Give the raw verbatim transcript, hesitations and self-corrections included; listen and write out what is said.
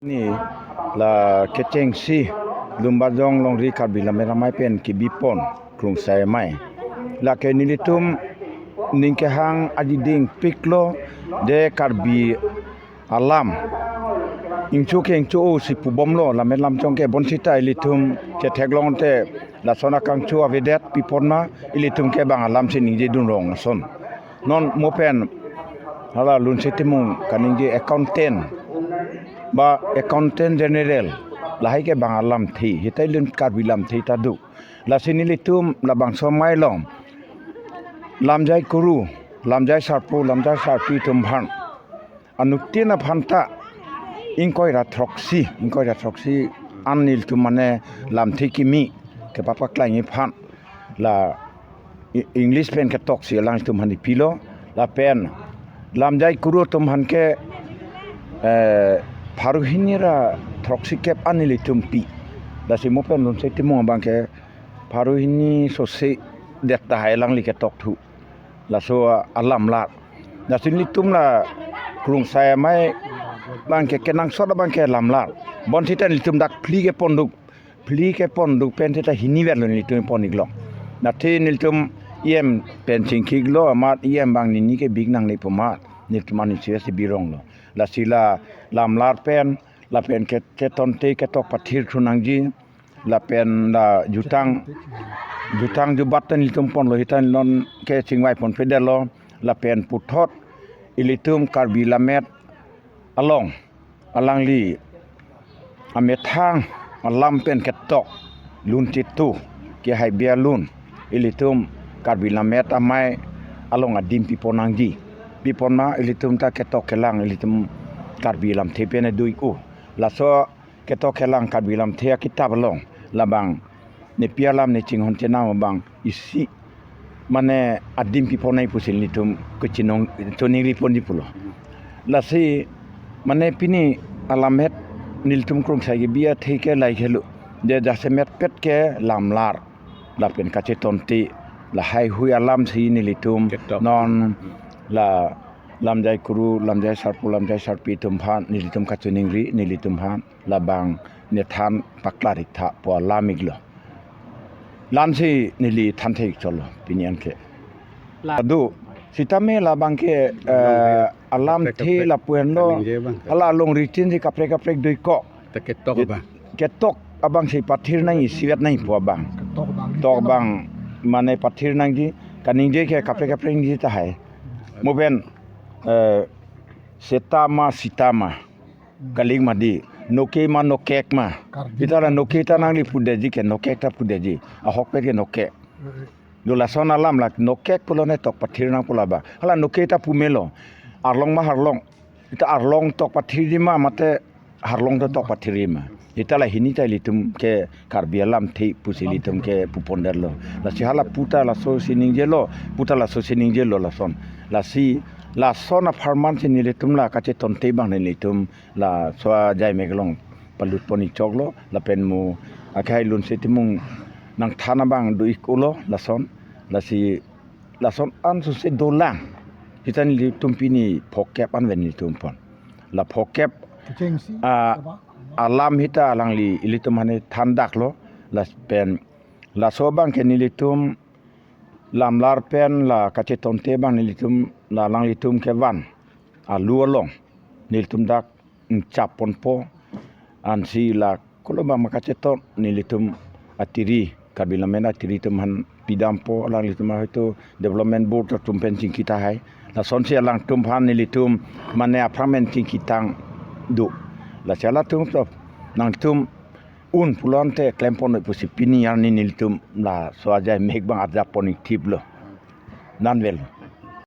Ni la kechengsi Lumbajong Longri Karbi Lammet Amei pen kebipon Krungsai Amei. Lake nelitum ning kehang ajiding piklo de Karbi alam. Ingchu ke ingchu-o si pubomlo, lammet lamchong ke bonsita ilitum ketheklong te lason akangchu avedet piponma ilitum ke bang alam si ningjedun rong ason. Non mo pen hala Lunse Timung kaningje accountant ba accountant general lahai ke bang alamthe, hitai lun Karbi lamthe ta do. Lasi nelitum labangso amei along lamjai kuru, lamjai sarpo, lamjai sarpi atum aphan anuttin aphan ta ingkoi ra throksi, ingkoi ra throksi an nelitum mane lamthe kimi kepapaklang aphan la E-, English pen ketoksi alanglitum aphan ipilo, lapen lamjai kuru atum aphan ke, eh, pharo hini ra throksi kep an nelitum pi. Lasi mo pen Lunse Timung abang ke pharo hini sose det tahai alangli ketokthu. Laso alamlar. Lasi nelitum la Krungsai Amei abang ke kenangsot abang ke lamlar. Bonsita nelitum dak phli keponduk. Phli keponduk pen seta hini verlo nelitum pon-iklo. Nathe nelitum E M pen chingkiklo amat E M abang nini ke bik nangne pu amat nelitum ani si si bironglo. Lasi la lamlar pen, lapen ke, ketonte ketok pathir thu nangji, lapen la jutang, jutang jubat ta nelitum ponlo, hitan non ke chingvai ponpedetlo, lapen puthot ilitum Karbi Lammet along alangli amethang alam pen ketok lun chitu ke hai bia lun ilitum Karbi Lammet Amei along adim pipon nangji. Piponma ilitum ta ketok kelang ilitum Karbi lamthe pen do-ik-o. Laso ketok kelang Karbi lamthe akitap along labang nepi alam ne chinghon chenam abang isi mane adim pipon nai pusi nelitum kechinong chiningri ponji pulo. Lasi mane pini alammet nelitum Krungsai kebi athe ke lahai helo. Je jasemet pet ke lamlar lapen kachetonte lahai hui alam si nelitum ketok. Non la lamjai kuru, lamjai sarpo, lamjai sarpi atum aphan nelitum kachiningri, nelitum aphan labang nethan paklar-iktha pu alam-iklo. Lansi neli thanthe-ik cholo pini anke. La- Adu, sitame labang ke, eh, alamthe lapu henlo, kaningje abang. Hala alongri tin si kaprek kaprek do-ik-o. Ta ketok abang. Ketok abang si pathir nang isivet nang pu abang. Ketok abang. Tok abang mane pathir nangji, kaningje ke kaprek kaprek nangji tahai. Mo pen, eh, seta ma sita ma. Kali ma di, noke ma nokek ma. Karbi. Ita la noke ta nangli pudetji ke nokek ta pudetji. Ahokpet ke nokek. Eh, eh. Do lason alam la nokek pulo ne tok pathir nang pulo ba. Hala noke ta pumelo. Arlong ma harlong. Ita arlong tok pathirji ma mate harlong ta tok pathirji ma. Ita la hini ta ilitum ke Karbi alamthe pusi ilitum ke pupondetlo. Lasi hala pu ta laso si ningjelo, pu ta laso si ningjelo lason. Lasi lason apharman si nelitum la kachetonte abang nelitum laso ajaimek along palut pon-ik choklo, lapen mo akhai Lunse Timung nangthan abang do-ik-olo lason, lasi lason an suse dolang. Hitan nelitum pini phokep an ven nelitum pon. La phokep, kechengsi, ah, apa? Alam hita alangli ilitum aphan thandaklo, lapen laso abang ke nelitum lamlar pen la kachetonte abang nelitum la alanglitum kevan alu along nelitum dak ingchap ponpo, ansi la kolo abang ma kacheton nelitum atiri, Karbi Lammet atiri atum aphan pidampo, alanglitum hoito Development Board atum pen chingki tahai. Lasonsi alangtum aphan nelitum mane aphrang pen chingkitang do. Lasi halatum to nangtum un pulote klem pon noi pusi pini arni nelitum laso ajaimek abang arjap pon-ik thiplo. Nan vel.